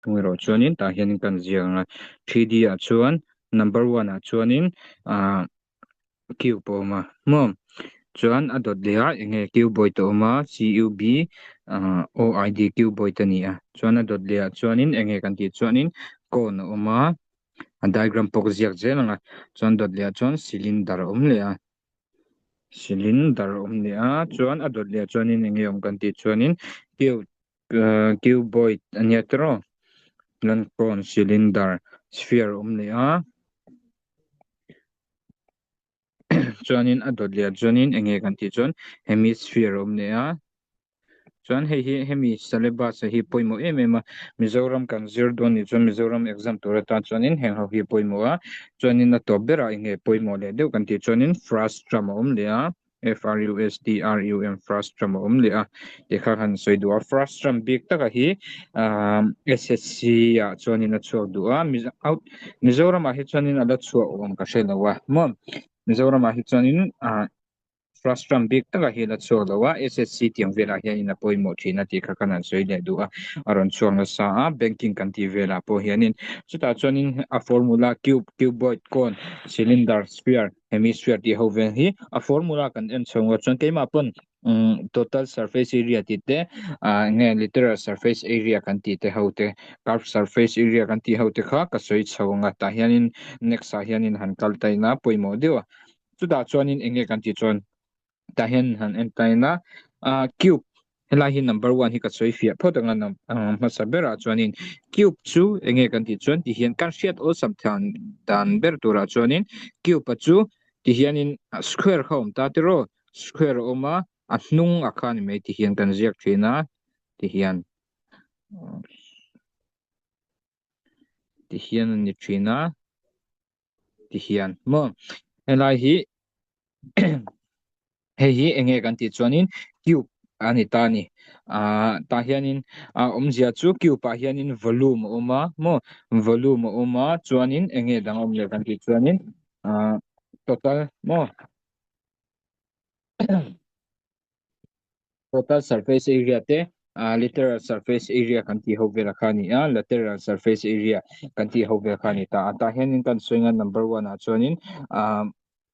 Thung erawh chuanin tah hianin kan ziak ang a, 3D ah chuan number one ah chuanin ah cube a awm a maw chuan a dawt leh ah eng nge cuboid a awm a C U B ah O I D cuboid a ni a chuan a dawt leh ah chuanin eng nge kan tih chuanin cone a awm a a diagram pawh ka ziak zel ang a chuan dawt leh ah chuan cylinder a awm leh a cylinder a awm leh a chuan a dawt leh ah chuanin eng nge awm kan tih chuanin cube Cuboid a nia tiraw chuan cone cylinder sphere a awm leh a chuanin a dawt leh ah chuanin eng nge kan tih chuan hemisphere a awm leh a chuan hei hi hemi syllabus ah hi pawimawh em em a Mizoram kan zir dawn nih chuan Mizoram exam tur atan chuanin heng ho hi a pawimawh a chuanin a tawp berah eng nge pawimawh leh deuh kan tih chuanin frustrum a awm leh a. FRUSTRUM frustrum a awm leh a tih kha han sawi duh a frustrum bik taka hi SSC ah chuanin a chhuak duh a out Mizoramah hi chuanin a la chhuah awm ka hre lo a maw Mizoramah hi chuanin frustrum bik taka hi a la chhuak lo a SSC tiang velah hianin a pawimawh thin a tih kha kan han sawi leh duh a a rawn chhuak nasa a banking kan tih velah pawh hianin chutah chuanin a formula cube cuboid cone cylinder sphere Hemisphere tih ho vel hi a formula kan en chho ngawt chuan keimah pawn umm total surface area tih te ah nge literal surface area kan tih te ho te curve surface area kan tih ho te kha ka sawi chho ang a tah hianin next ah hianin han kal ta ila pawimawh deuh a chutah chuanin eng nge kan tih chuan tah hian han en ta ila ah cube Helai hi number one hi ka sawi fiah phawt ang a hmasa berah chuanin cube chu eng nge kan tih chuan ti hian kan hriat awlsam thian dan ber turah chuanin cube a chu ti hianin square kha a awm ta tiraw square a awm a a hnung a kha ni mai ti hian kan ziak thin a ti hian ti hian a ni thin a ti hian maw helai hi hei hi eng nge kan tih chuanin cube a ni ta a ni ah tah hianin a awmzia chu cube ah hianin volume a awm a maw volume a awm a chuanin eng nge dang a awm leh kan tih chuanin ah total maw Total surface area te ah lateral surface area kan tih ho vel kha a ni a lateral surface area kan tih ho vel kha a ni ta a tah hianin kan sawi ang a number one ah chuanin ah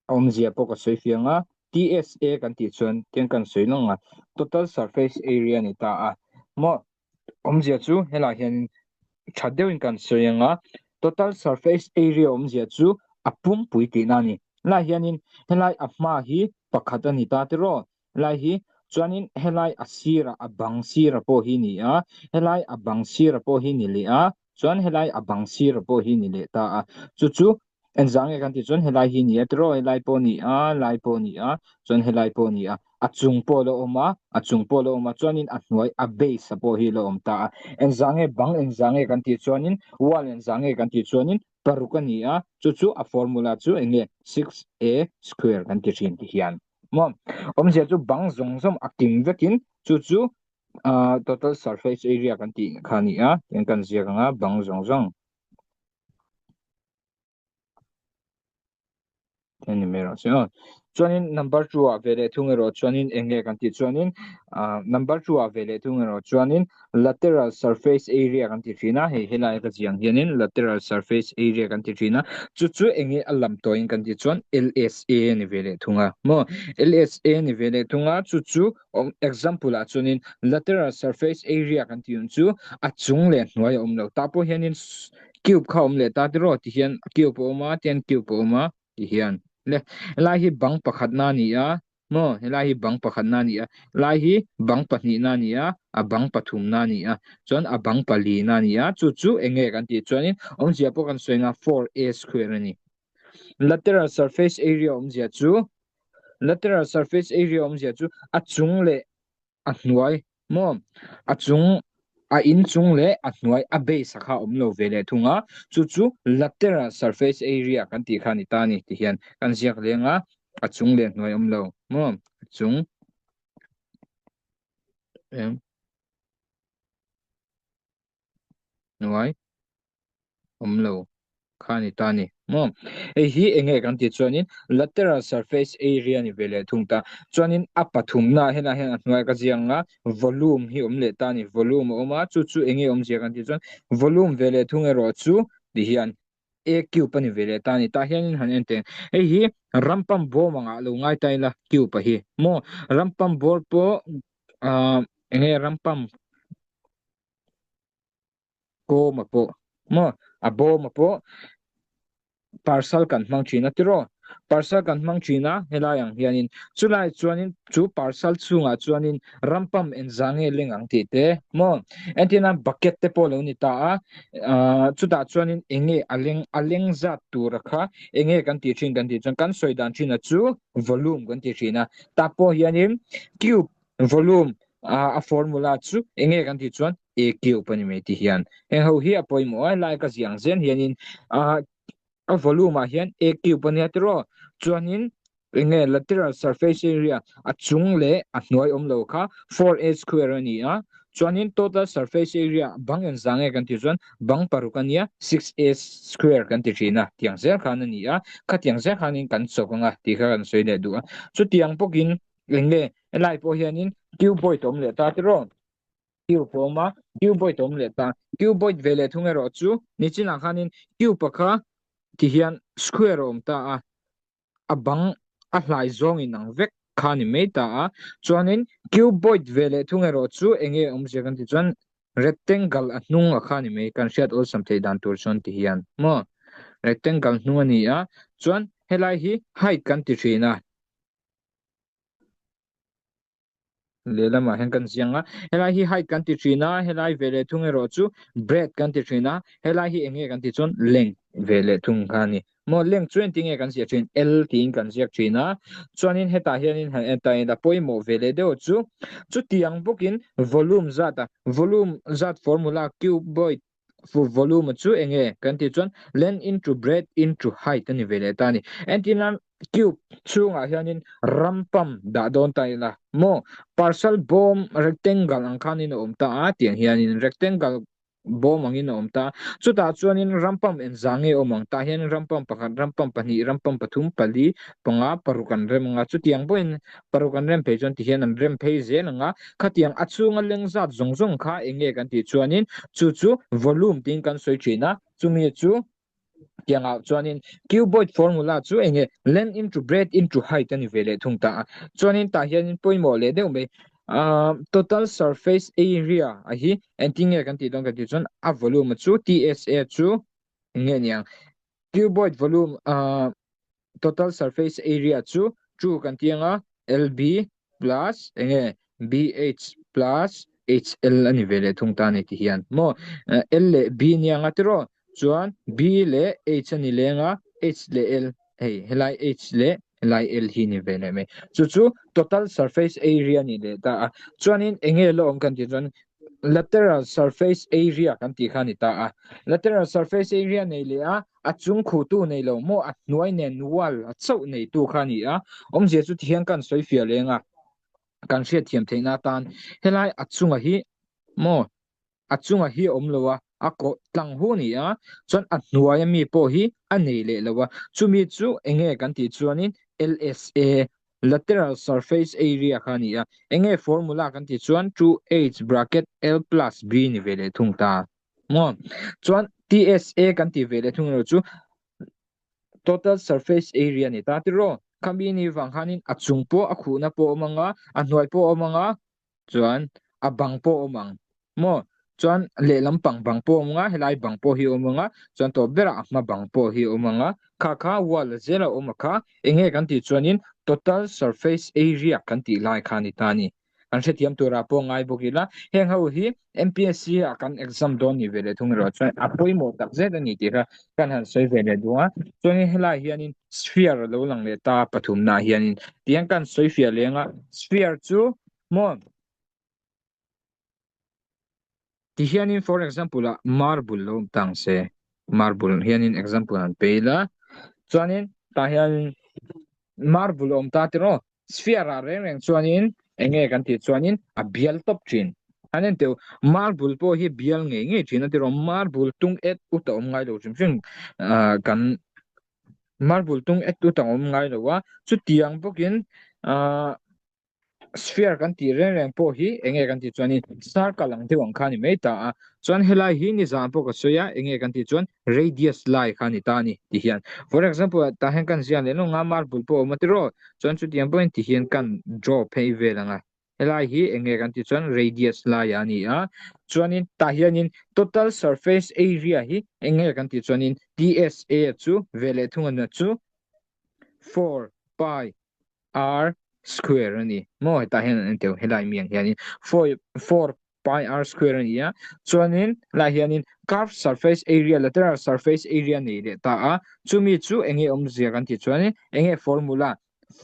awmzia pawh ka sawi fiang a TSA kan tih chuan tiang kan sawi lang a total surface area a ni ta a maw awmzia chu helaiah hianin tha deuhin kan sawi ang a total surface area awmzia chu a pumpui tihna a ni helaiah hianin helai a hma hi pakhat a ni ta tiraw Helai hi chuanin helai a sirah a bang sirah pawh hi ni a, helai a bang sirah pawh hi ni leh a, chuan helai a bang sirah pawh hi ni leh ta a. Chu chu engzah nge kan tih chuan helai hi ni a tiraw helai pawh ni a, lai pawh ni a, chuan helai pawh ni a, a chung pawh la awm a, a chung pawh la awm a, chuanin a hnuai a base a pawh hi la awm ta a. Engzah nge bang engzah nge kan tih chuanin wall engzah nge kan tih chuanin paruk a ni a, chu chu a formula chu eng nge 6a square kan ti thin ti hian. Maw awmzia chu bang zawng zawng a kim vekin chu chu ah total surface area kan tih kha a ni a tiang kan ziak ang a bang zawng zawng a ni mai rawh se aw chuanin number two ah ve leh thung erawh chuanin eng nge kan tih chuanin ah number two ah ve leh thung erawh chuanin lateral surface area kan ti thin a hei helai ka ziang hianin lateral surface area kan ti thin a chu chu enge a lam tawhin kan tih chuan LSA a ni ve leh thung a maw LSA a ni ve leh thung a chu chu example ah chuanin lateral surface area kan tih ang chu a chung leh hnuai a awm lo tah pawh hianin cube kha a awm leh ta tiraw tihian cube a awm a tihian cube a awm a tihian le helai hi bang pakhatna a ni a maw helai hi bang pakhatna a ni a lai hi bang pahnihna a ni a a bang pathumna a ni a chuan a bang palina a ni a chu chu eng nge kan tih chuanin awmzia pawh kan sawi anga four a square a ni lateral surface area awmzia chu lateral surface area awmzia chu a chung leh a hnuai maw a chung a in chung leh a hnuai a base a kha awm lo ve leh thung a chu chu lateral surface area kan tih kha a ni ta a ni ti hian kan ziak leng a a chung leh hnuai awm lo maw a chung eng hnuai awm lo kha. kha a ni ta a ni maw. Hei hi eng nge kan tih chuanin lateral surface area a ni ve leh thung ta. Chuanin a pathumna ah helaiah hian a hnuai ka ziak ang a, volume hi awm leh ta a ni. Volume a awm a, chu chu eng nge awmzia kan tih chuan volume ve leh thung erawh chu ti hian A cube a ni ve leh ta a ni. Tah hianin han en teh. Hei hi rampam bawm angah lo ngai ta ila cube a hi maw. Rampam bawr pawh ah eng nge rampam kawma pawh maw a bawma pawh parcel kan hmang thin a tiraw parcel kan hmang thin a helai ang hianin chulai chuanin chu parcel chhungah chuanin rampam engzah nge leng ang tih te maw entirna bucket te pawh lo ni ta a ah chutah chuanin eng nge a leng a leng zat tura kha eng nge kan tih thin kan tih chuan kan sawi dan thin a chu volume kan ti thin a tah pawh hianin cube volume ah a formula chu eng nge kan tih chuan a cube a ni mai tih hian heng ho hi a pawimawh a helai ka ziah ang zel hianin ah a volume ah hian a cube a nia tiraw chuanin eng nge lateral surface area a chung leh a hnuai awm lo kha 4a square a ni a chuanin total surface area bang engzah nge kan tih chuan bang paruk a nia 6a square kan ti thin a tiang zel khan a ni a khatiang zel khanin kan chawk anga tih kha kan sawi leh duh a chutiang bawkin eng nge helai pawh hianin cuboid a awm leh ta tiraw. Cube a awm a, cuboid a awm leh ta. Cuboid ve leh thung erawh chu nichinah khanin cube a kha ti hian square a awm ta a, a bang a hlai zawng in ang vek kha ni mai ta a. Chuanin cuboid ve leh thung erawh chu eng nge awmzia kan tih chuan rectangle a hnung a kha ni mai, kan hriat awlsam theih dan tur chuan ti hian maw rectangle hnung a ni a. Chuan helai hi height kan ti thin a. Lehlamah hian kan ziang a, helai hi height kan ti thin a, helai ve leh thung erawh chu breadth kan ti thin a, helai hi eng nge kan tih chuan length ve leh thung kha a ni. Maw length chu engtin nge kan ziah thin? L tiin kan ziak thin a, chuanin hetah hianin han en ta ila pawimawh ve leh deuh chu chutiang bawkin volume zat a, volume zat formula cuboid Volume chu eng nge kan tih chuan length into breadth into height a ni ve leh ta a ni. Entirnan cube chhungah hianin ram pump dah dawn ta ila maw parcel bawm rectangle ang khanin a awm ta a tiang hianin rectangle bawm angin a awm ta a chutah chuanin ram pump engzah nge awm ang tah hianin ram pump pakhat ram pump pahnih ram pump pathum pali panga paruk an rem ang a chutiang pawhin Paruk an rem phei chuan tihian an rem phei zel ang a, khatiang a chhunga leng zat zawng zawng kha eng nge kan tih chuanin chu chu volume tiin kan sawi thin a, chumi chu tiangah chuanin cuboid formula chu eng nge length into breadth into height a ni ve leh thung ta a, chuanin tah hianin pawimawh leh deuh mai ah total surface area a hi engtin nge kan tih dawn kan tih chuan a volume chu TSA chu eng nge niang cuboid volume ah total surface area chu 2 kan ti anga LB plus enge BH plus HL a ni ve leh thung ta a ni ti hian maw L leh B nia anga tiraw chuan B leh H a ni leng a H leh L hei helai H leh helai L hi ni ve leh mai chu chu total surface area ni leh ta a chuanin enge la awm kan tih chuan lateral surface area kan tih kha a ni ta a lateral surface area nei leh a A chung khuhtu nei lo maw a hnuai nen wall a chauh neitu kha a ni a, awmzia chu tihian kan sawi fiah leng a, kan hriatthiam theihna atan helai a chunga hi maw a chunga hi a awm lo a, a kawh tlang hu a ni a, chuan a hnuaia mi pawh hi a nei leh lo a, chumi chu eng nge kan tih chuanin LSA lateral surface area kha a ni a, eng nge formula kan tih chuan 2h bracket L plus B ni ve leh thung ta. Maw? Chuan TSA kan tih ve leh thung erawh chu total surface area ni ta tiraw? Khami ni vang khanin a chung pawh a khuhna pawh a awm ang a, a hnuai pawh a awm ang a, chuan a bang pawh a awm ang. Maw? Chuan lehlam pang bang pawh a awm ang a, helai bang pawh hi a awm ang a, chuan tawp berah a hma bang pawh hi a awm ang a, kha kha wall a zel a awm a kha. Eng nge kan tih chuanin total surface area kan tih lai kha a ni ta a ni. Kan hrethiam turah pawh ngai bawk ila, heng ho hi MPSC ah kan exam dawn ni ve leh thung erawh chuan a pawimawh tak zet a ni tih kha kan han sawi ve leh duh a. Chuanin helai hianin sphere a lo lang leh ta pathumnaah hianin tiang kan sawi fiah leng a, sphere chu maw ti hianin for example ah marble lo awm ta ang se, marble hianin example han pe ila chuanin tah hianin marble a awm ta tiraw. Sphere ah reng reng chuanin eng nge kan tih chuanin a bial tawp thin. An en teuh, marble pawh hi bial ngei ngei thin a tiraw, marble tung et ut a awm ngai lo hrim hrim ah kan marble tung et ut a awm ngai lo a, chutiang bawkin ah sphere kan tih reng reng pawh hi eng nge kan tih chuanin circle ang deuh ang kha a ni mai ta a, chuan helai hi nizan pawh ka sawi a, eng nge kan tih chuan radius lai kha a ni ta a ni ti hian for example ah tah hian kan ziah leh lawng a marble pawh a awm a tiraw chuan chutiang pawhin ti hian kan draw phei vel ang a. Helai hi eng nge kan tih chuan radius lai a ni a, chuanin tah hianin total surface area hi eng nge kan tih chuanin TSA chu ve leh thung a chu 4 pi r square a ni maw hetah hian an en teuh helai mi ang hianin 4 pi r square a ni a, chuanin helai hianin curved surface area lateral surface area nei leh ta a, chumi chu eng nge awmzia kan tih chuanin eng nge formula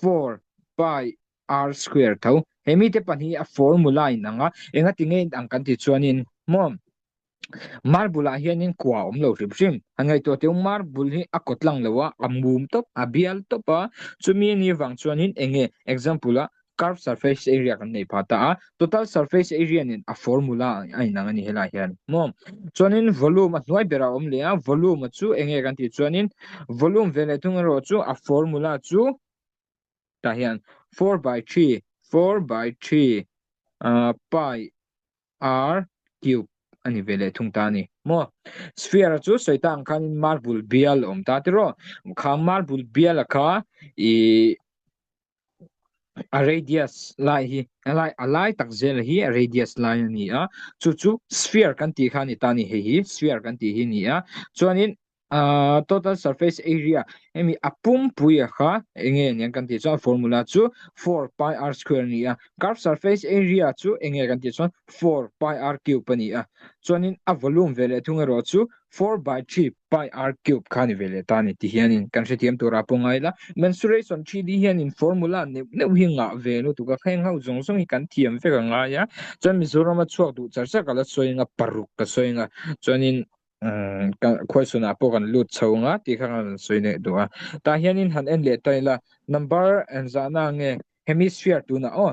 4 pi R square tho. He mite pahnih a formula in ang a, engati nge in ang kan tih chuanin maw marble ah hianin kua a awm lo hrim hrim. Han ngaihtuah teh u marble hi a kawt lang lo a, a mum tawp, a bial tawp a, chumi a nih vang chuanin enge example ah curved surface area kan nei phah ta a, total surface area nen a formula a inang a ni helai hian maw. Chuanin volume a hnuai berah a awm leh a, volume a chu enge kan tih chuanin volume ve leh thung erawh chu a formula chu tah hian 4 by 3 4 by 3 pi r cube a ni ve leh thung ta a ni maw sphere chu sawi ta ang khanin marble bial a awm ta tiraw kha marble bial a kha ih a radius lai hi a lai a lai tak zel hi a radius lai a ni a chu chu sphere kan tih kha a ni ta a ni hei hi sphere kan tih hi a ni a chuanin Ahh total surface area hemi a pumpui a kha enge aniang kan tih chuan formula chu 4 pi r square a ni a, curved surface area chu enge kan tih chuan 4 pi r cube a ni a, chuanin a volume ve leh thung erawh chu 4 by 3 pi r cube kha a ni ve leh ta a ni ti hianin kan hrethiam tura pawh ngai ila. Mensuration 3D hianin formula neuh neuh hi ngah ve lutuk a, heng ho zawng zawng hi kan thiam vek a ngai a, chuan Mizoram a chhuak duh char char ka la sawi anga paruk ka sawi anga chuanin khuaisunah pawh kan lut chho nga tih kha kan sawi leh duh a tah hianin han en leh ta ila number en zahna nge hemisphere tunah aw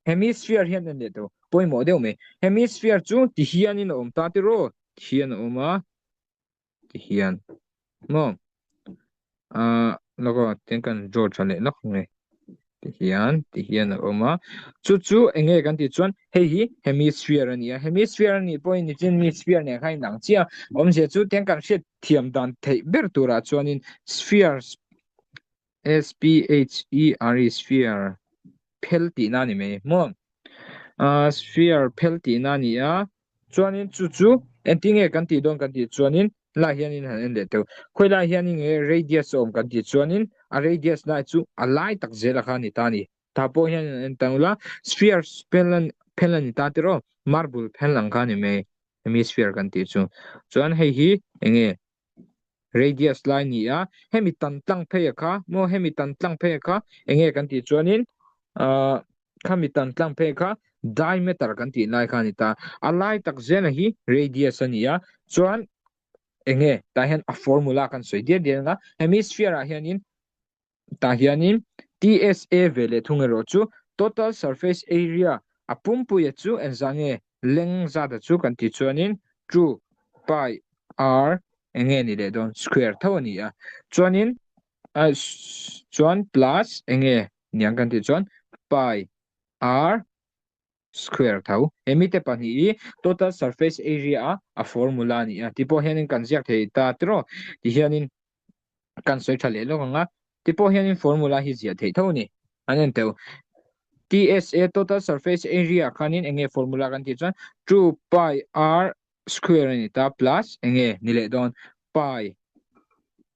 hemisphere hian en leh tawh pawimawh deuh mai hemisphere chu ti hianin a awm ta tiraw ti hian a awm a ti hian maw ah lawk aw tiang kan draw tha leh lawk nge ti hian ti hian a awm a chu chu eng nge kan tih chuan hei hi hemisphere a ni a hemisphere a nih pawhin nichin mi sphere nen khan inang chiah a awmzia chu tiang kan hriat thiam dan theih ber turah chuanin sphere S P H E R E sphere phel tihna a ni mai maw ah sphere phel tihna a ni a chuanin chu chu engtin nge kan tih dawn kan tih chuanin lai hianin han en leh teuh khawilai hianin nge radius a awm kan tih chuanin a radius lai chu a lai tak zel a kha a ni ta a ni tah pawh hian an en tang ula sphere phel phel a ni ta tiraw marble phel ang kha a ni mai hemisphere kan tih chu chuan hei hi eng nge radius lai ni a hemi tan tlang phei a kha maw hemi tan tlang phei a kha eng nge kan tih chuanin ahh khami tan tlang phei kha diameter kan tih lai kha a ni ta a lai tak zela hi radius a ni a chuan eng nge tah hian a formula kan sawi dial dial ang a hemisphere ah hianin Tah hianin TSA ve leh thung erawh chu total surface area a pumpuia chu engzah nge leng zata chu kan tih chuanin 2 pi r eng nge ni leh dawn square tho a ni a chuanin chuan plus eng nge niang kan tih chuan pi r square tho he mite pahnih hi total surface area a a formula a ni a ti pawh hianin kan ziak thei ta tiraw ti hianin kan sawi tha leh lawk ang a ti pawh hianin formula hi ziah theih tho a ni an en teuh TSA total surface area khanin enge formula kan tih chuan 2 pi r square a ni ta plus enge ni leh dawn pi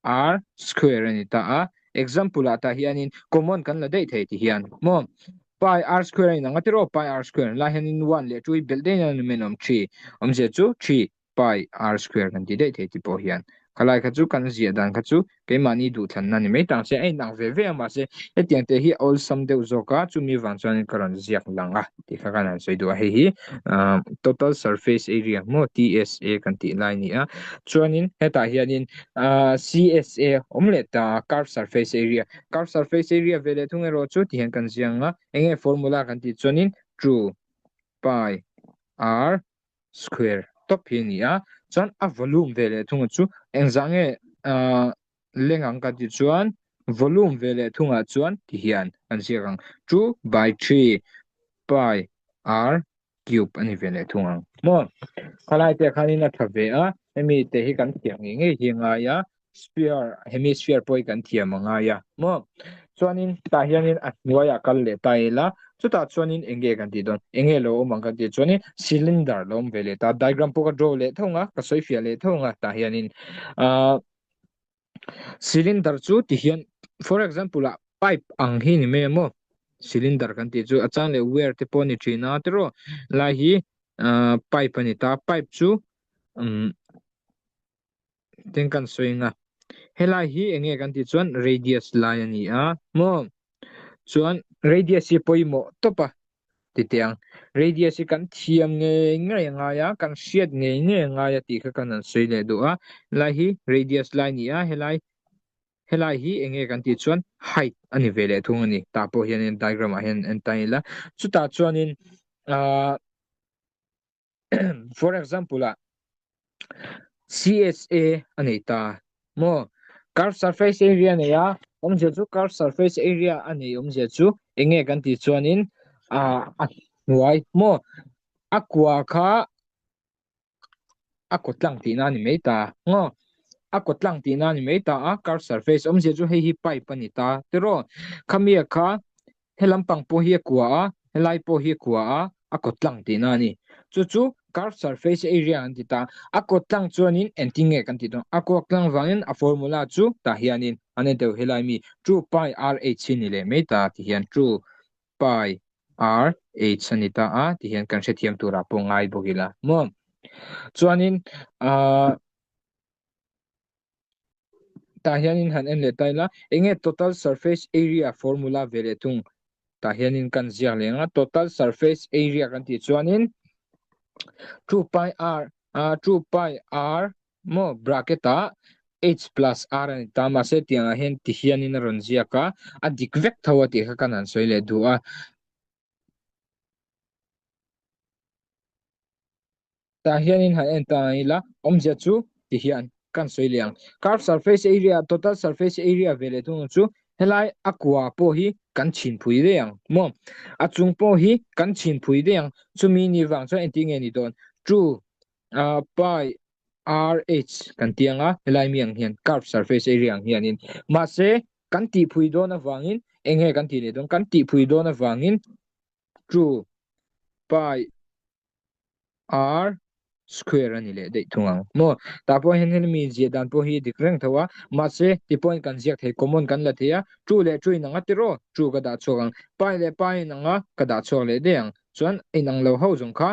r square a ni ta a example ah tah hianin common kan la daih thei ti hian maw pi r square a inang a tiraw pi r square lai hianin 1 leh 2 hi belh daih in a men awm 3 awmzia chu 3 pi r square kan ti daih thei ti pawh hian khalai kha chu kan ziah dan kha chu keimahni duhthlanna ni mai tang se a inang ve ve a mahse hetiang te hi a awlsam deuh zawk a chumi vang chuan ka rawn ziak lang a tih kha kan han sawi duh a hei hi ah total surface area maw TSA kan tih lai a ni a chuanin hetah hianin ah CSA awm leh ta a curve surface area curve surface area ve leh thung erawh chu ti hian kan ziak ang a eng nge formula kan tih chuanin 2 pi. R square tawp hi a ni a. Chuan a volume ve leh thung chu engzah nge ah leng ang kan tih chuan volume ve leh thungah chuan ti hian kan ziak ang 2 by 3 pi r cube a ni ve leh thung ang. Maw khalai te khanin a tha ve a, hemi te hi kan thiam ngei ngei hi a ngai a, sphere hemisphere pawh hi kan thiam a ngai a maw. Chuanin tah hianin a hnuaiah kal leh ta ila, chutah chuanin eng nge kan tih dawn, eng nge lo awm ang kan tih chuanin cylinder lo awm ve leh ta, diagram pawh ka draw leh tho ang a, ka sawi fiah leh tho ang a tah hianin ah Cylinder chu ti hian for example ah pipe ang hi ni mai a maw cylinder kan tih chu a chang leh wire te pawh a ni thin a tiraw lai hi ah pipe a ni ta pipe chu umm tin kan sawi ang a helai hi eng nge kan tih chuan radius lai a ni a maw chuan radius hi pawimawh tawp a. Titiang, radius hi kan thiam ngei ngei a ngai a, kan hriat ngei ngei a ngai a tih kha kan han sawi leh duh a. Helai hi radius lai a ni a, helai helai hi eng nge kan tih chuan height a ni ve leh thung a ni. Tah pawh hianin diagram ah hian en ta ila. Chutah chuanin ahh for example ah CSA a nei ta maw curve surface area a nei a awmzia chu curve surface area a nei awmzia chu eng nge kan tih chuanin ah a hnuai maw a kua kha a kaw tlang tihna a ni mai ta maw a kaw tlang tihna a ni mai ta a curve surface awmzia chu hei hi pipe a ni ta tiraw khamia kha He lampang pawh hi a kua a, helai pawh hi a kua a, a kawt tlang tihna a ni. Chu chu curved surface area an ti ta. A kawt tlang chuanin engtin nge kan tih dawn? A kawt tlang vangin a formula chu tah hianin an en deuh helai mi 2 pi r h hi ni leh mai ta ti hian 2 pi r h a ni ta a ti hian kan hrethiam turah pawh ngai bawk ila maw? Chuanin ahh. Tah hianin han en leh ta ila, enge total surface area formula ve leh thung? Tah hianin kan ziak leh ang a, total surface area kan tih chuanin 2 pi r ah 2 pi r maw bracket ah h plus r a ni ta mahse tiangah hian ti hianin a rawn ziak a, a dik vek tho a tih kha kan han sawi leh duh a. Tah hianin han en ta ila, awmzia chu ti hian kan sawi leh ang. Curved surface area, total surface area ve leh thung chu helai a kua pawh hi kan chhin phui daih ang maw? A chung pawh hi kan chhin phui daih ang. Chumi ni vang chuan engtin nge ni dawn? 2 pi rh kan ti ang a, helai mi ang hian curved surface area ang hianin. Mahse, kan tihphui dawn avangin eng nge kan tih leh dawn? Kan tihphui dawn avangin 2 pi r square a ni leh daih thung ang maw tah pawh hian hemi ziah dan pawh hi dik reng tho a mahse ti pawhin kan ziak thei common kan la thei a 2 leh 2 inang a tiraw 2 ka dah chhuak ang pi leh pi inang a ka dah chhuak leh daih ang chuan inang lo ho zawng kha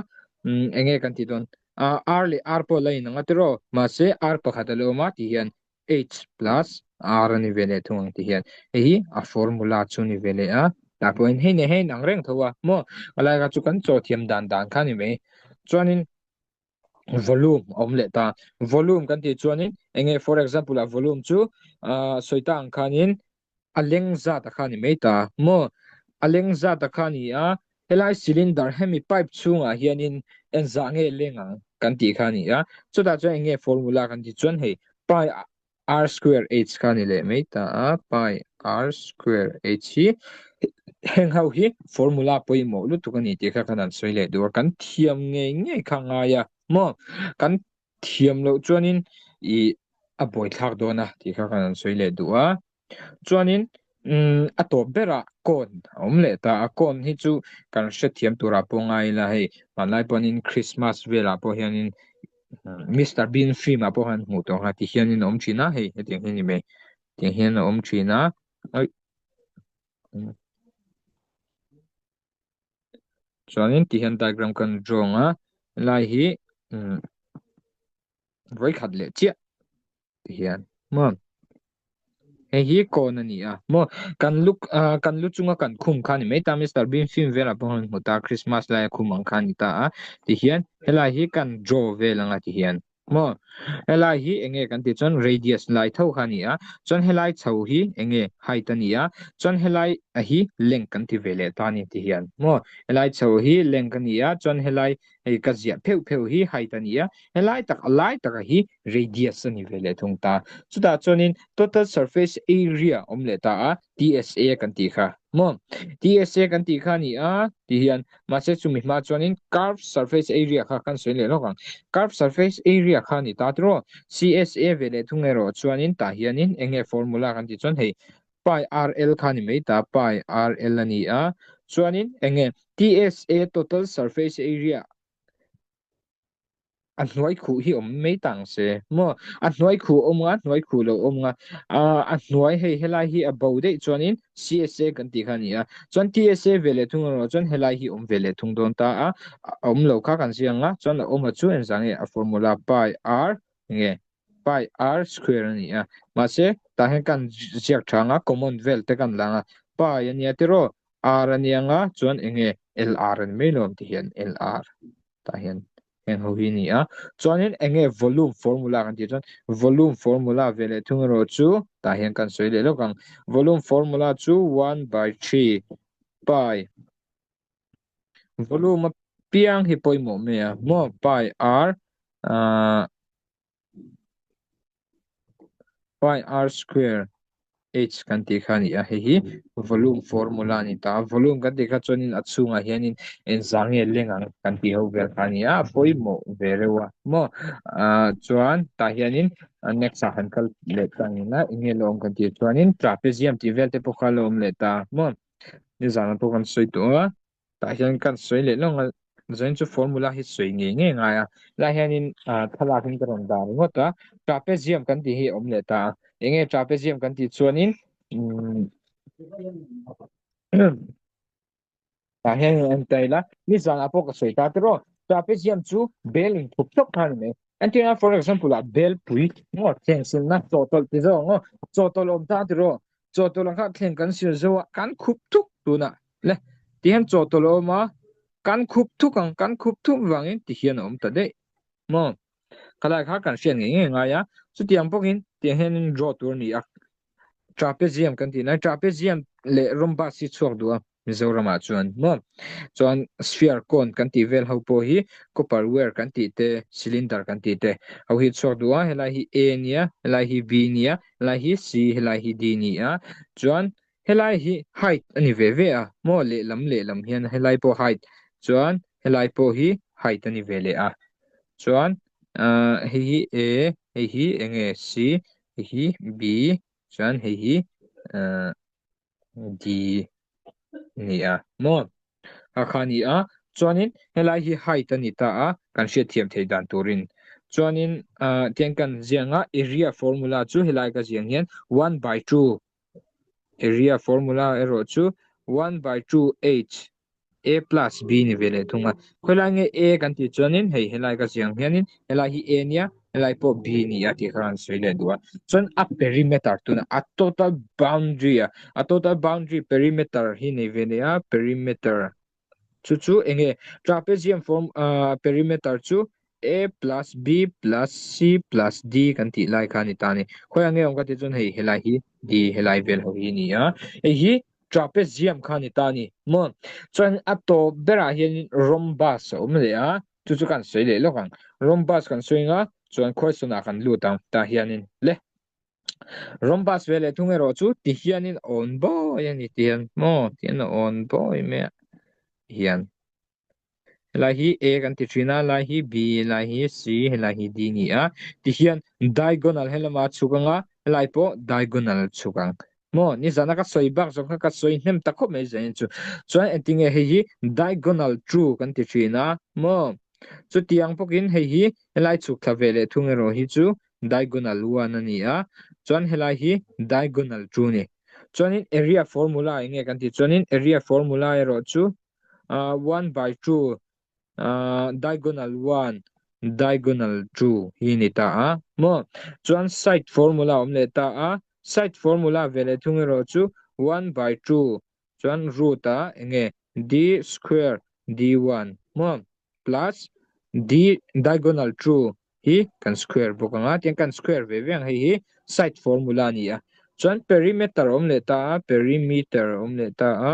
umm eng nge kan tih dawn ah r leh r pawh la inang a tiraw mahse r pakhat a lo awm a tih hian H plus R a ni ve leh thung ang ti hian hei hi a formula chu ni ve leh a tah pawhin hei nen hian inang reng tho a maw a lai kha chu kan chaw thiam dan dan kha ni mai chuanin volume a awm leh ta volume kan tih chuanin eng nge for example ah volume chu ah sawi ta ang khanin A leng zat a kha ni mai ta maw? A leng zat a kha ni a, helai cylinder hemi pipe chhungah hianin engzah nge leng ang kan tih kha a ni a, chutah chuan eng nge formula kan tih chuan hei pi r square h kha a ni leh mai ta a, pi r square h hi heng ho hi formula pawimawh lutuk a ni tih kha kan han sawi leh duh a, kan thiam ngei ngei kha a ngai a maw? Kan thiam loh chuanin ih a buaithlak dawn a tih kha kan han sawi leh duh a chuanin umm a tawp berah cone a awm leh ta a cone hi chu kan hrethiam turah pawh ngai ila hei hmanlai pawhin Christmas velah pawh hianin Mister Bean film ah pawh khan hmuh tawh ang a ti hianin a awm thin a hei hetiang hi a ni mai tiang hian a awm thin a aih. Chuanin ti hian diagram kan draw ang a helai hi umm vawi khat leh chiah ti hian maw hei hi kawn a ni a maw kan lu ah kan lu chunga kan khum kha a ni mai ta Mister Bean film velah pawh han hmu ta Christmas laia khum ang kha a ni ta a ti hian helai hi kan draw vel ang a ti hian maw. Helai hi enge kan tih chuan radius lai tho kha a ni a, chuan helai chho hi enge height a ni a, chuan helai a hi length kan ti ve leh ta a ni ti hian maw. Helai chho hi length a ni a, chuan helai hei ka ziah pheuh pheuh hi height a ni a, helai tak a lai taka hi radius a ni ve leh thung ta. Chutah chuanin total surface area awm leh ta a, TSA kan tih kha maw. TSA kan tih kha a ni a ti hian mahse chumi hma chuanin curved surface area kha kan sawi leh lawk ang. Curved surface area kha a ni ta tiraw. CSA ve leh thung erawh chuanin tah hianin eng nge formula kan tih chuan hei pi RL kha a ni mai ta, pi RL a ni a. Chuanin eng nge TSA total surface area a hnuai khuh hi awm mai ta ang se maw a hnuai khuh awm nga hnuai khuh lo awm nga a hnuai hei helai hi a bo daih chuanin CSA kan tih kha a ni a chuan TSA ve leh thung erawh chuan helai hi awm ve leh thung dawn ta a a awm lo kha kan ziak ang a chuan a awm a chu engzah nge a formula pi r nge pi r square a ni a mahse tah hian kan ziak tha ang a common vel te kan la ang a pi a nia tiraw r a nia nga chuan enge LR a ni mai lo ang ti hian LR tah hian heng ho hi a ni a chuanin eng nge volume formula kan tih chuan volume formula ve leh thung erawh chu tah hian kan sawi leh lawk ang volume formula chu 1/3 pi volume a piang hi pawimawh mai a maw pi r ah Pi r square h kan tih kha a ni a, hei hi volume formula a ni ta a, volume kan tih kha chuanin a chhungah hianin engzah nge leng ang kan tih ho vel kha a ni a, a pawimawh ve reuh a maw ah chuan tah hianin next ah han kal leh ta ang ila eng nge la awm kan tih chuanin trapezium tih vel te pawh kha a la awm leh ta maw nizanah pawh kan sawi tawh a. Tah hian kan sawi leh lawng a, zanin chu formula hi sawi ngei ngei ngai a, lai hianin ah thlalak in ka rawn dah ringawt a, trapezium kan tih hi a awm leh ta a, eng nge trapezium kan tih chuanin umm tah hian in en ta ila, nizanah pawh ka sawi ta tiraw, trapezium chu bel in thup thawk kha a ni mai, entirna for example ah belpui maw thleng silna chawhtawlh ti zawk ang aw, chawhtawlh a awm ta tiraw, chawhtawlh ang kha thleng kan sil zo a, kan khup thuk tunah. Le, ti hian chawhtawlh a awm a, kan khup thuk ang, kan khup thuk vangin ti hian a awm ta daih maw? Khalai kha kan hriat ngei ngei ngai a, chutiang bawkin tiang hianin draw tur a ni a, trapezium kan tih lai, trapezium leh rhombus hi chhuak duh a Mizoramah chuan maw? Chuan sphere cone kan tih vel ho pawh hi copper ware kan tih te, cylinder kan tih te ho hi chhuak duh a, helai hi A nia, helai hi B nia, helai hi C, helai hi D nia, chuan Helai hi height a ni ve ve a maw lehlam lehlam hian helai pawh height chuan helai pawh hi height a ni ve leh a chuan ahh hei hi A hei hi eng nge C hei hi B chuan hei hi ahh D a ni a maw. A kha a ni a, chuanin helai hi height a ni ta a, kan hriatthiam theih dan turin. Chuanin ah tiang kan ziang a, area formula chu helai ka ziang hian 1/2 area formula erawh chu 1/2 h a plus b ni ve leh thung a. Khawilai nge a kan tih chuanin hei helai ka ziang hianin helai hi a nia helai pawh b ni a tih kha kan sawi leh duh a. Chuan a perimeter tunah a total boundary a, a total boundary perimeter hi nei ve leh a, perimeter Chu chu eng nge? Trapezium form ah perimeter chu A plus B plus C plus D kan tih lai kha a ni ta a ni. Khawiah nge awm ka tih chuan hei helai hi D helai vel ho hi a ni a. Hei hi trapezium kha a ni ta a ni maw? Chuan a tawp berah hianin rhombus a awm leh a, chu chu kan sawi leh lawk ang. Rhombus kan sawi ang a, chuan khawisawnah kan lut ang tah hianin le. Rhombus ve leh thung erawh chu ti hianin a awn bawi a ni ti hian maw ti hian a awn bawi mai a hian helai hi A kan ti thin a lai hi B helai hi C helai hi D ni a ti hian diagonal helama chhuk anga helai pawh diagonal chhuk ang maw nizana ka sawi bak zawng kha ka sawi hnem ta khawp mai zanin chu chuan engtinge hei hi diagonal true kan ti thin a maw chutiang bawkin hei hi helai chhuk thla ve leh thung erawh hi chu diagonal 1 a ni a, chuan helai hi diagonal 2 a ni. Chuanin area formula eng nge kan tih chuanin area formula erawh chu 1 by 2 diagonal 1 diagonal 2 hi a ni ta a maw. Chuan side formula a awm leh ta a, side formula ve leh thung erawh chu 1 by 2 chuan root ah eng nge d square d1 maw plus d diagonal 2. hi kan square bawk ang a, tiang kan square ve ve ang hei hi side formula a ni a. Chuan perimeter a awm leh ta a, perimeter a awm leh ta a,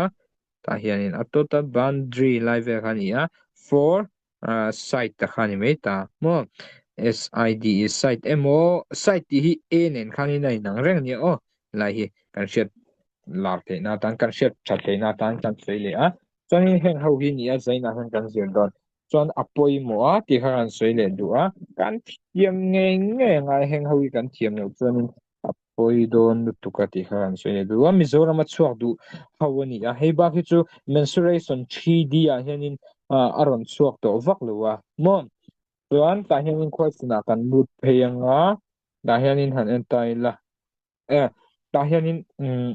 tah hianin a total boundary lai vel kha a ni a, 4 side ta kha a ni mai ta maw. S I D E side emaw side tih hi A nen khanin a inang reng a nia aw, helai hi kan hriat lar theihna atan kan hriat that theihna atan kan sawi leh a. Chuanin heng ho hi nia zainah hian kan zir dawn. Chuan a pawimawh a tih kha kan sawi leh duh a, kan thiam ngei ngei ang a, heng ho hi kan thiam loh chuanin a pawi dawn lutuk a tih kha kan sawi leh duh a. Mizoram a chhuak duh ho a ni a, hei bak hi chu mensuration 3D ah hianin a rawn chhuak tawh vak lo a maw. Chuan tah hianin question ah kan lut phei ang a, tah hianin han en ta ila. E tah hianin umm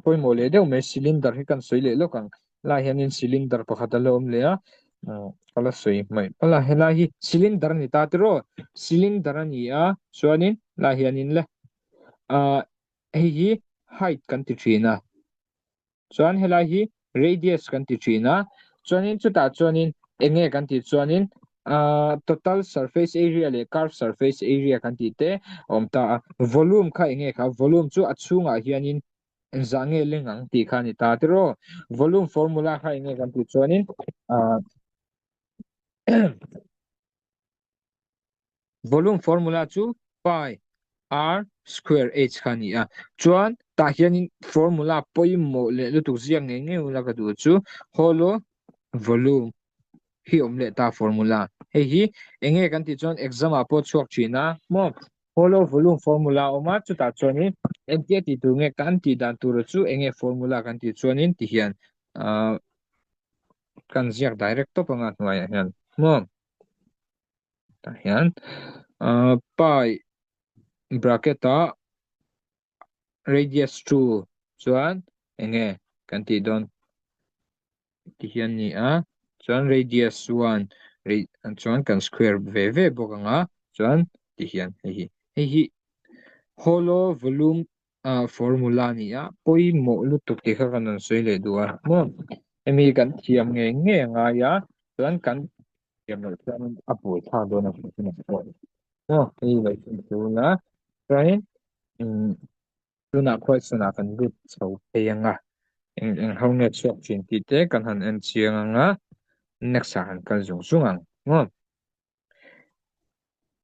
pawimawh leh deuh mai cylinder hi kan sawi leh lawk ang lai hianin cylinder pakhat a la awm leh a ka la sawi hmaih palh a helai hi cylinder a ni ta tiraw cylinder a ni a chuanin lai hianin le ah hei hi height kan ti thin a. Chuan helai hi radius kan ti thin a, chuanin chutah chuanin eng nge kan tih chuanin ahh total surface area leh curve surface area kan tih te a awm ta a, volume kha eng nge kha volume chu a chhungah hianin engzah nge leng ang tih kha a ni ta tiraw, volume formula kha eng nge kan tih chuanin ahh Volume formula chu pi r square h kha a ni a, chuan tah hianin formula pawimawh leh lutuk ziak ngei ngei ula ka duh chu hollow volume hi awm leh ta formula hei hi eng nge kan tih chuan exam ah pawh chhuak thin a maw hollow volume formula a awm a chutah chuanin engtia tih tur nge kan tih dan tura chu eng nge formula kan tih chuanin ti hian ah kan ziak direct tawp anga hnuaiah hian maw. Tah hian ahh pi bracket ah radius 2 chuan eng nge kan tih dawn ti hian a ni a chuan radius 1 chuan kan square ve ve bawk ang a chuan ti hian hei hi hei hi hollow volume ah formula a ni a pawimawh lutuk tih kha kan rawn sawi leh duh a maw hemi kan thiam ngei ngei a ngai a chuan kan thiam loh chuan a buai thlak dawn a maw hei lo chhun chhung a chuanin umm tunah question ah kan lut chho phei ang a eng eng ho nge chhuak thin tih te kan han en chiang ang a next ah han kal zung zung ang maw.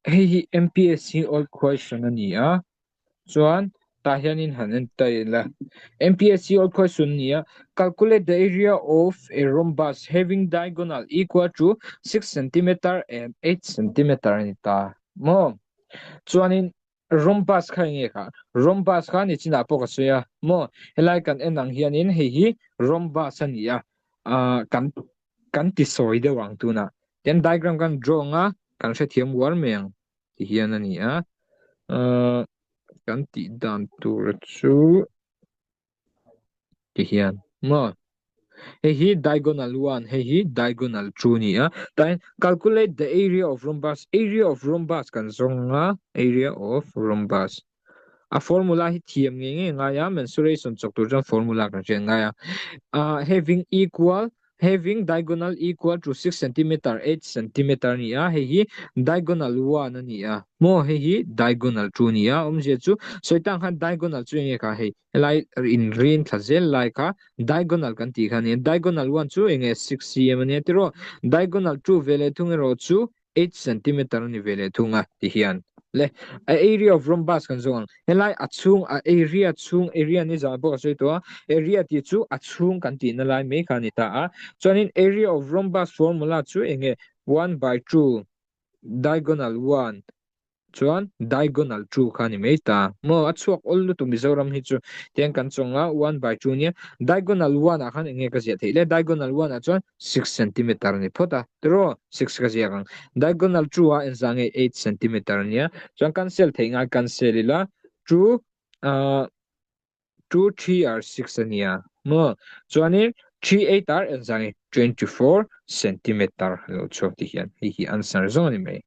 Hei hi MPSC old question a ni a, chuan tah hianin han en ta ila. MPSC old question a ni a, calculate the area of a rhombus having diagonal equal to 6 centimeter and 8 centimeter a ni ta maw. Chuanin Rhombus kha enge kha? Rhombus kha ni chinah pawh ka sawi a maw? Helai kan en ang hianin hei hi rhombus a ni a, ah kan kan ti sawi deuh ang tunah. Tin diagram kan draw ang a, kan hrethiam uar mai ang ti hian a ni a. Ah kan tih dan tur chu ti hian maw? Hei hi diagonal 1, hei hi diagonal 2 ni a. Tain calculate the area of rhombus, area of rhombus kan zawng a, area of rhombus. A formula hi thiam ngei ngei ngai a, mensuration chawk tur chuan formula kan hriat ngai a. Uh, having equal having diagonal equal to 6 cm 8 cm ni a, hei hi diagonal 1 a ni a. Maw hei hi diagonal 2 ni a, awmzia chu sawitang khan diagonal chu enge kha hei Helai inrin thla zel lai kha diagonal kan tih kha a ni a, diagonal 1 chu enge 6 cm a nia tiraw, diagonal 2 ve leh thung erawh chu 8 centimeter a ni ve leh thung a ti hian le a area of rhombus kan zawng ang, helai a chhung a area chhung area ni zan pawh ka sawi tawh a, area tih chu a chhung kan tihna lai mai kha a ni ta a, chuanin area of rhombus formula chu enge 1 by 2 diagonal 1 Chuan diagonal 2 kha ni mai ta. Maw a chhuak awl lutuk Mizoram hi chu tiang kan chawng a 1 by 2 nia. Diagonal 1 ah khan eng nge ka ziah theih le? Diagonal 1 ah chuan 6 centimeter a ni phawt a. Tiraw 6 ka ziak ang. Diagonal 2 ah engzah nge 8 centimeter a nia. Chuan cancel theih ngai cancel ila 2 ah 2 3 ar 6 a nia. Maw chuanin 3 8 ar engzah nge 24 centimeter a lo chhuak ti hian hei hi answer zawng a ni mai.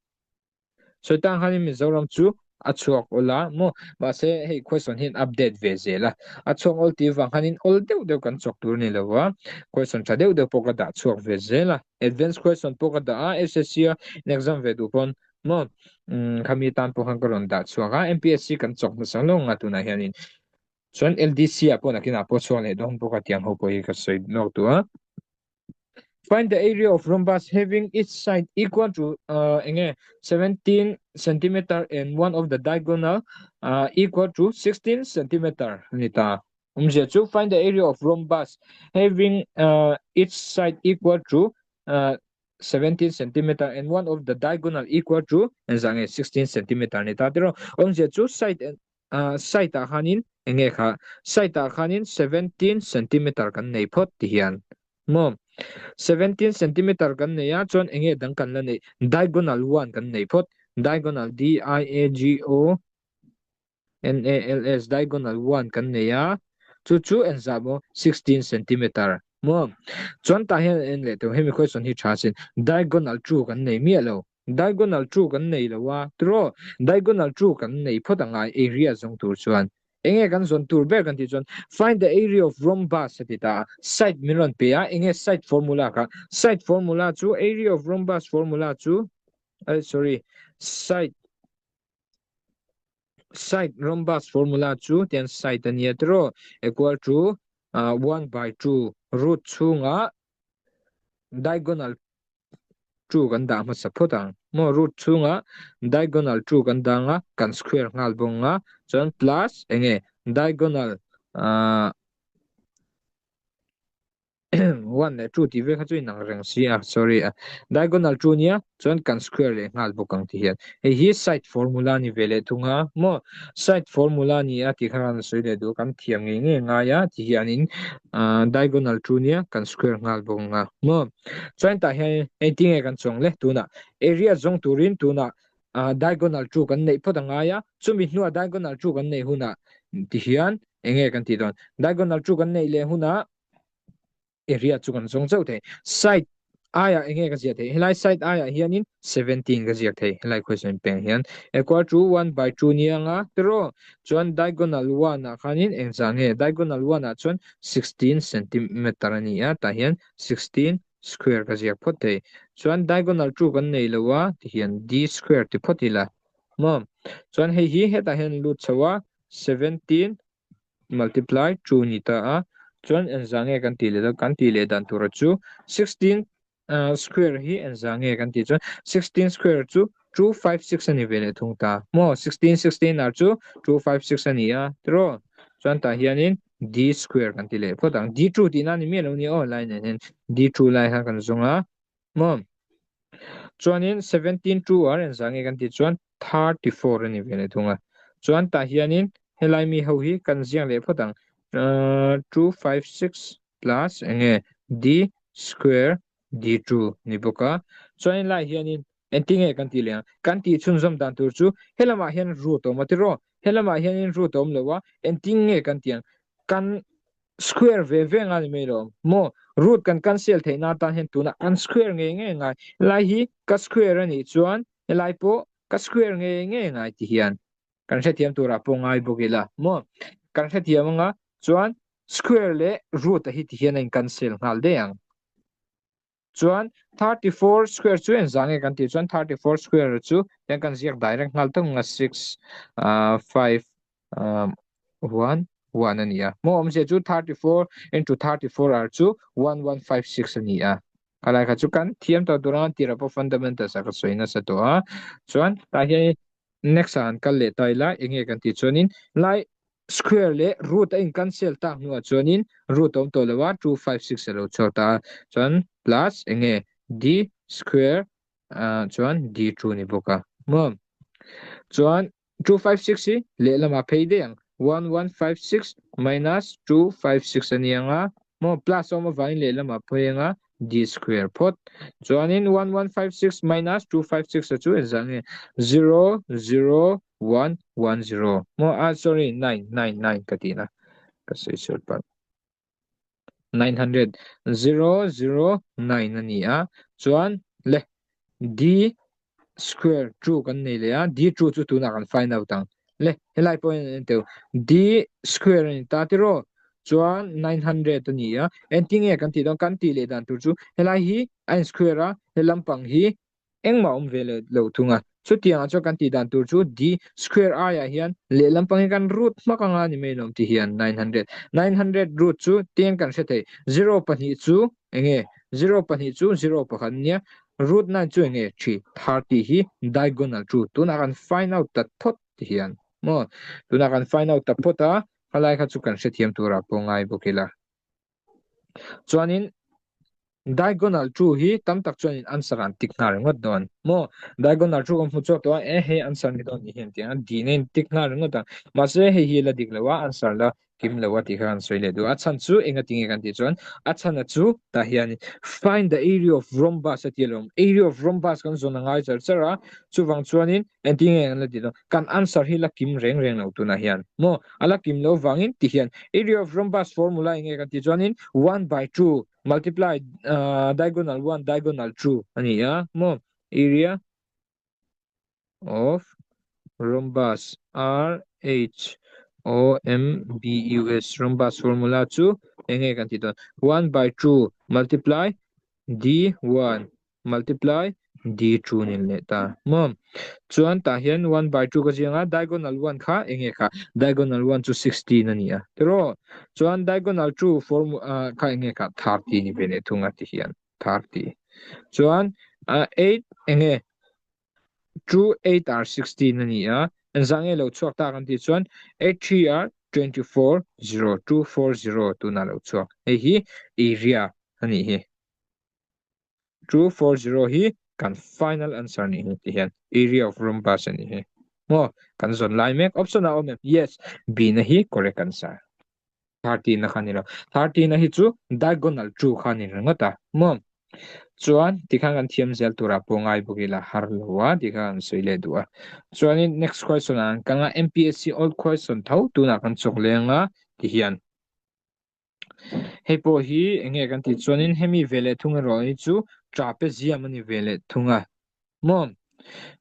Sawi tang khanin Mizoram chu a chhuak awl a maw? Mahse hei question hian update ve zel a, a chhuak awl tih vang khanin awl deuh deuh kan chawk tur a ni lo a, question tha deuh deuh pawh ka dah chhuak ve zel a, advance question pawh ka dah a, SSC a in exam ve duh pawn. Maw? Khami tan pawh khan ka rawn dah chhuak a, MPSC kan chawk hmasa hlawm nga tunah hianin. Chuan LDC ah pawh nakinah pawh chhuak leh dawn bawk a tiang ho pawh hi ka sawi nawk duh a. Find the area of rhombus having each side equal to uh, enge 17 centimeter and one of the diagonal uh, equal to 16 centimeter ni ta. Umzia chu find the area of rhombus having uh, each side equal to uh, 17 centimeter and one of the diagonal equal to engzah nge 16 centimeter ni ta tiraw awmzia chu side ah side ah khanin enge kha side ah khanin 17 centimeter kan nei phawt ti hian maw 17 centimeter kan nei a chuan enge dang kan la neih diagonal one kan nei phawt diagonal D I A G O NALS diagonal 1 kan nei a, chu chu engzah maw 16 centimeter maw? Chuan tah hian en leh tawh hemi question hi tha sin diagonal 2 kan nei miah lo diagonal 2 kan nei lo a tiraw diagonal 2 kan nei phawt angai area zawng tur chuan enge kan zawn tur ber kan tih chuan find the area of rhombus a ti ta a side min rawn pe a enge side formula kha side formula chu area of rhombus formula chu eh sorry side Side rhombus formula chu tian side a nia tiraw equal to 1 by 2 root chhunga diagonal 2 kan dah hmasa phawt ang maw root chhunga diagonal 2 kan dah anga kan square nghal bawk anga chuan plus enge diagonal 1 leh 2 tih vel kha chu inang reng si a sorry a diagonal 2 nia chuan kan square leh nghal bawk ang ti hian hei hi side formula ni ve leh thung a maw side formula ni a tih kha kan sawi leh duh kan thiam ngei ngei ngai a ti hianin diagonal 2 nia kan square nghal bawk ang a maw chuan tah hian engtin nge kan chuang le tunah area zawng turin tunah diagonal 2 kan neih phawt a ngai a chumi hnuah diagonal 2 kan neih hunah ti hian enge kan tih dawn diagonal 2 kan neih leh hunah area chu kan zawng chauh thei side aia enge ka ziah thei helai side aia hianin 17 ka ziak thei helai question peng hian equal to 1 by 2 nianga tiro chuan diagonal 1 ah khanin engzah nge diagonal 1 ah chuan 16 centimeter ani a tah hian 16 square ka ziak phawt thei chuan diagonal 2 kan nei lo a ti hian d square ti phawt ila maw chuan hei hi hetah hian lut chho a 17 multiply 2 ni ta a chuan engzah nge kan tih leh dawn kan tih leh dan tura chu 16 uh, square hi engzah nge kan tih chuan 16 square chu 256 ani ve leh thung ta maw 16 16 ar chu 256 ani a tiraw chuan tah hianin d square kan ti leh phawt ang d2 tihna ni miah lo ni aw lai nen hian d2 lai kha kan zawng a maw Chuanin 17 2 ar engzah nge kan tih chuan 34 a ni ve leh thung a. Chuan tah hianin helai mi ho hi kan ziak leh phawt ang. 2 5 6 plus enge d square d2 ni bawk a. Chuan helai hianin engtin nge kan tih leh ang? Kan tih chhunzawm dan tur chu helamah hian root a awm a tiraw? Helamah hianin root a awm lo a, engtin nge kan tih ang? Kan square ve ve nga ni mai lo maw root kan cancel theih na tan hian tuna kan square ngei ngei ngai helai hi ka square a nih chuan helai pawh ka square ngei ngei ngai ti hian kan hrethiam turah pawh ngai bawk ila maw kan hrethiam anga chuan square leh root a hi ti hian a in cancel nghal daih ang. Chuan 34 square chu engzah nge kan tih chuan 34 square chu hian kan ziak direct nghal tawk nga 6 5 1 1 a ni a. Maw awmzia chu 34 into 34 ar chu 1156 a ni a. Khalai kha chu kan thiam tawh tur anga tirah pawh fundamentals ah ka sawi nasa tawh a. Chuan tah hian next ah han kal leh ta ila enge kan tih chuanin lai Square leh root a in cancel tak hnuah chuanin root a awm tawh lo a, 256 a lo chhuak ta a, chuan plus enge d square ah chuan d2 ni bawk a maw. Chuan 256 hi lehlamah phei daih ang, 1156 minus 256 a ni ang a maw, plus a awm avangin lehlamah phei ang a, d square phawt. Chuanin 1156 minus 256 a chu engzah nge 0 0 1 1 0 maw ah sorry 9 9 9 ka tihna ka sawi sual palh 900 0 0 9 a ni a chuan le d square 2 kan nei leh a d 2 chu tunah kan find out ang le helai pawh hian en teu d square a ni ta tiraw chuan 900 a ni a engtin nge kan tih dawn kan tih leh dan tur chu helai hi a in square a he lampang hi. Engmah awm ve leh lo thung a. Chutiangah chuan kan tih dan tur chu D square aiah hian lehlam pangin kan root hmak anga ni mai lawm ti hian 900. 900 root chu tiang kan hre thei. Zero pahnih chu enge? Zero pahnih chu zero pakhat ania. Root nine chu enge? Three. 30 hi diagonal chu tunah kan find out ta phawt ti hian maw? Tunah kan find out ta phawt a, khalai kha chu kan hrethiam turah pawh ngai bawk ila. Chuanin diagonal two hi tam tak chuanin answer an tick nghal ringawt dawn maw? Diagonal two kan hmu chhuak tawh a, e hei answer ni dawn ni hian tiang a dihna in tick nghal ringawt a. Mahse hei hi la dik lo a, answer la kim lo a tih kha kan sawi leh duh a. A chhan chu enga tinge kan tih chuan a chhan a chu tah hian find the area of rhombus a ti alawm. Area of rhombus kan zawn a ngai char char a, chuvang chuanin engtin nge kan la tih dawn? Kan answer hi la kim reng reng lo tunah hian maw? A la kim lo vangin ti hian area of rhombus formula enge kan tih chuanin one by two multiply diagonal one diagonal two a ni a maw area of rhombus r h o m b u s rhombus formula chu enge kan tih dawn one by two multiply d one multiply d two nen leh ta maw chuan tah hian one by two ka ziang a diagonal one kha enge kha diagonal one chu 16 a ni a tiraw chuan diagonal two form kha enge kha 30 ni ve leh thung a ti hian 30 chuan 8 enge 2 8 are 16 a ni a engzah nge lo chhuak ta kan tih chuan 8 3 are 24 0 2 4 0 tunah lo chhuak hei hi area a nih hi. 240 hi kan final answer nih hi ti hian area of rhombus a nih hi maw kan zawn lai mek option a awm em yes B na hi correct answer 30 na kha ni lo 30 na hi chu diagonal 2 kha ni ringawt a maw chuan tikhan kan thiam zel tura pawh ngai bawk ila har lo a tikhan kan sawi leh duh a chuanin next question ah kan nga MPSC old question tho tunah kan chawk leng a ti hian Hei pawh hi eng nge kan tih chuanin hemi ve leh thung erawh hi chu trapezium a ni ve leh thung a. Maw?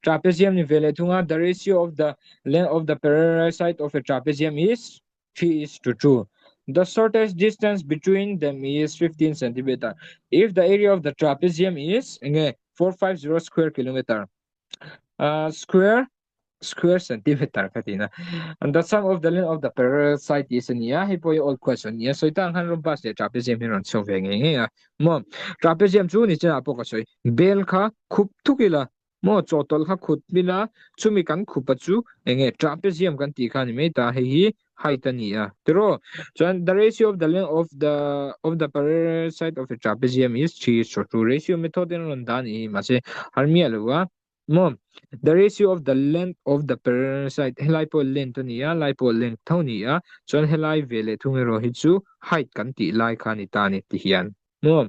Trapezium ni ve leh thung a, the ratio of the length of the parallel side of a trapezium is 3 is to 2. The shortest distance between them is 15 centimeter. If the area of the trapezium is eng nge 450 square kilometer. Uh, square square centimeter ka tina and the sum of the length of the parallel side is ania hei pawh hi old question ania sawi tang khan rhombus leh trapezium hi rawn chho ve ngei ngei a maw trapezium chu ni chenah pawh ka sawi bel kha khup thuk ila maw chawhtawlh kha khut ila chumi kan khupa chu enge trapezium kan tih kha ni mai ta hei hi height a ni a tiraw chuan the ratio of the length of the of the parallel side of a trapezium is 3 so 2 ratio method in rawn dan i mahse har miah lo a Maw? The ratio of the length of the parallel side helai pawh length a ni a, lai pawh length tho a ni a, chuan helai ve leh thung erawh hi chu height kan tih lai kha a ni ta a ni ti hian. Maw?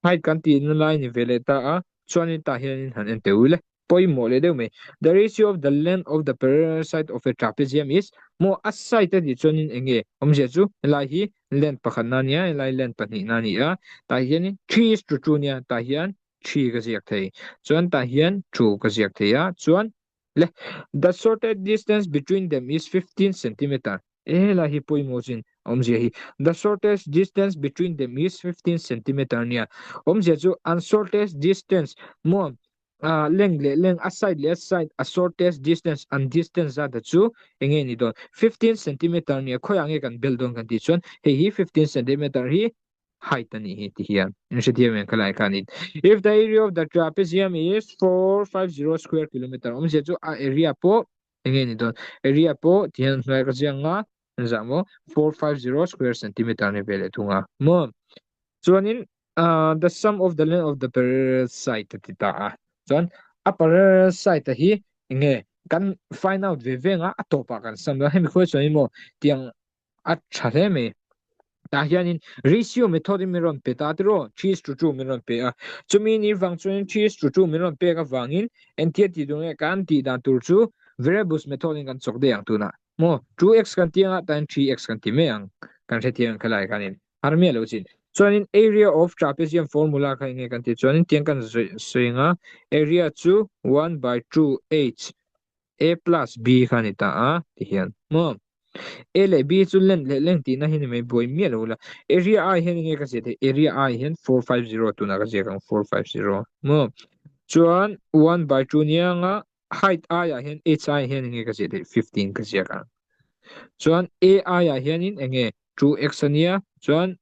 Height kan tihna lai ni ve leh ta a, chuanin tah hianin han en teh ul e. Pawimawh leh deuh mai. The ratio of the length of the parallel side of a trapezium is maw a side a nih chuanin eng nge awmzia chu helai hi length pakhatna a nia, helai length pahnihna a ni a, tah hianin 3:2 nia, tah hian 3 ka ziak thei. Chuan tah hian 2 ka ziak thei a, chuan le the shortest distance between them is 15 centimeter. E helai hi pawimawh chin awmzia hi the shortest distance between them is 15 centimeter nia. Awmzia chu an shortest distance maw uh, length leh length a side leh a side a shortest distance an distance zat chu enge ni dawn 15 centimeter nia khawiah nge kan bel dawn kan tih chuan hei hi 15 centimeter hi height a nih hi ti hian in hrethiam em khalai khanin if the area of the trapezium is 450 square kilometer awmzia chu a area pawh enge ni dawn area pawh ti hian hnuai ka ziang nga zah maw 450 square centimeter ni ve leh thung a maw chuanin uh, the sum of the length of the parallel side a ti ta a chuan a parallel side a hi enge kan find out ve ve nga a tawpah kan sum dawn hemi khawi chuan maw tiang A tha hle mai. Tah hianin ratio method in min rawn pe ta tiraw, 3 is to 2 min rawn pe a. Chumi ni vang chuanin 3 is to 2 min rawn pek avangin entir tih duh nge kan tih dan tur chu variables method in kan chawk daih ang tunah. Maw 2x kan ti anga tah hian 3x kan ti mai ang. Kan hrethiam ang khelai khanin har miah lo chin. Chuanin area of trapezium formula kha enge kan tih chuanin tiang kan sawi anga area chu 1 by 2 h A plus B kha a ni ta a ti hian maw A leh B chu length leh length tihna hi ni mai buai miah lo la area ai hian enge ka ziah theih area ai hian 450 tunah ka ziak ang 450 maw. Chuan 1 by 2 nia anga height aiah hian h aiah hian enge ka ziah theih 15 ka ziak ang. Chuan a aiah hianin enge 2x ania chuan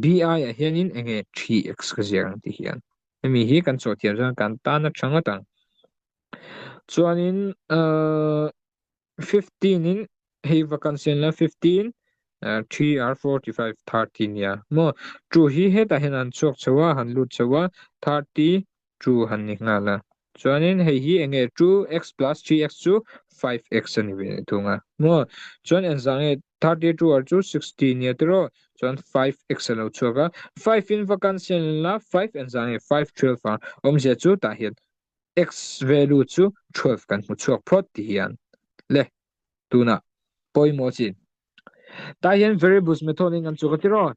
b aiah hianin enge 3x ka ziak ang ti hian. Hemi hi kan chawh thiam chuan kan tan a tha ngawt ang. Chuanin uh, 15 in hei va kan sian la 15 3 r 45 30 nia maw 2 hi hetah hian an chhuak chho a han lut chho a 32 han ni nghal a chuanin hei hi enge 2x plus 3x chu 5x a ni ve thung a maw chuan engzah nge 32 r chu 60 nia tiraw chuan 5x a lo chhuak a 5 in va kan sian la 5 engzah nge 5 12 a awmzia chu tah hian X value chu 12 kan hmu chhuak phawt ti hian le tunah pawimawh chin. Tah hian variables method in kan chuk a tiraw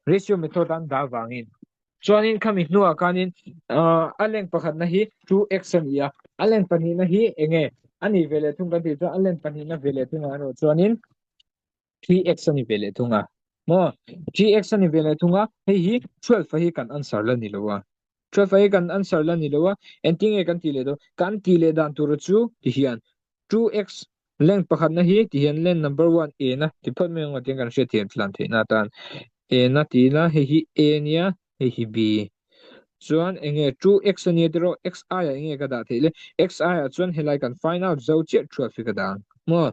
ratio method an dah vangin chuanin khami hnuah khanin a length pakhatna hi 2x a ni a, a length pahnihna hi enge a nih ve leh thung kan tih chuan a length pahnihna ve leh thungah erawh chuanin 3x a ni ve leh thung a maw 3x a ni ve leh thung a hei hi 12 a hi kan answer la ni lo a 12 a hi kan answer la ni lo a engtin nge kan tih leh dawn kan tih leh dan tur chu ti hian 2x length pakhatna hi ti hian length number 1 a na ti phawt mai ang tiang kan hriat thiam tlan theih na atan a na ti ila hei hi a nia hei hi b Chuan enge 2x ania tiraw x aiah enge ka dah theih le x aiah chuan helai kan find out zo chiah 12 hi ka dah ang maw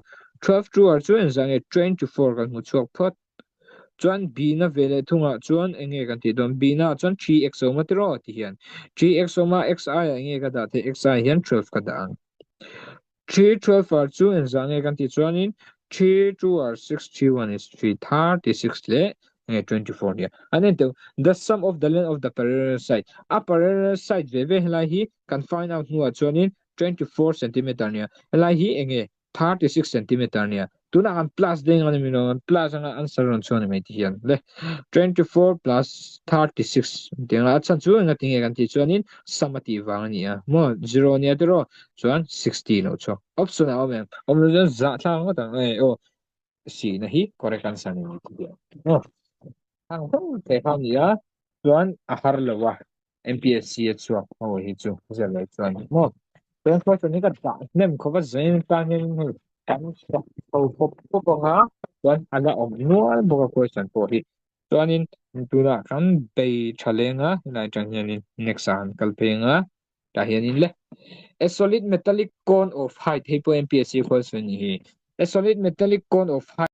12 two ah chuan engzah nge 24 kan hmu chhuak phawt chuan b na ve leh thungah chuan enge kan tih dawn b na ah chuan 3x a awm a tiraw ti hian 3x awm a x aiah enge ka dah theih x aiah hian 12 ka dah ang 3 12 are chu engzah nge kan tih chuanin 3 2 are 6 3 1 is 3 36 leh nge 24 nia an en teuh the sum of the length of the parallel side a parallel side ve ve helai hi kan find out hnuah chuanin 24 centimeter nia helai hi enge 36 centimeter nia tunah kan plus deng ani milo kan plus anga answer rawn chuan mai ti hian le 24 plus 36 tiang a chhan chu enga tinge kan tih chuanin sum a tih vang ani a maw 0 nia tiraw chuan 60 lo chhuak option a awm em awm lo chuan zah thlak ngawt ang e aw si na hi correct answer ni mai ti hian maw ang thang te kha ni a chuan a har lo a MPSC a chhuak ho hi chu zel lo chuan maw chuan question hi ka dah hnem khawp a zain tan hian hei kan sak ho pawp pawp anga chuan a la awm nual bawk a question pawh hi chuanin tunah kan bei tha leng a helai atang hianin next ah han kal phei anga tah hianin le a solid metallic cone of height hei pawh MPSC question ni hi a solid metallic cone of height.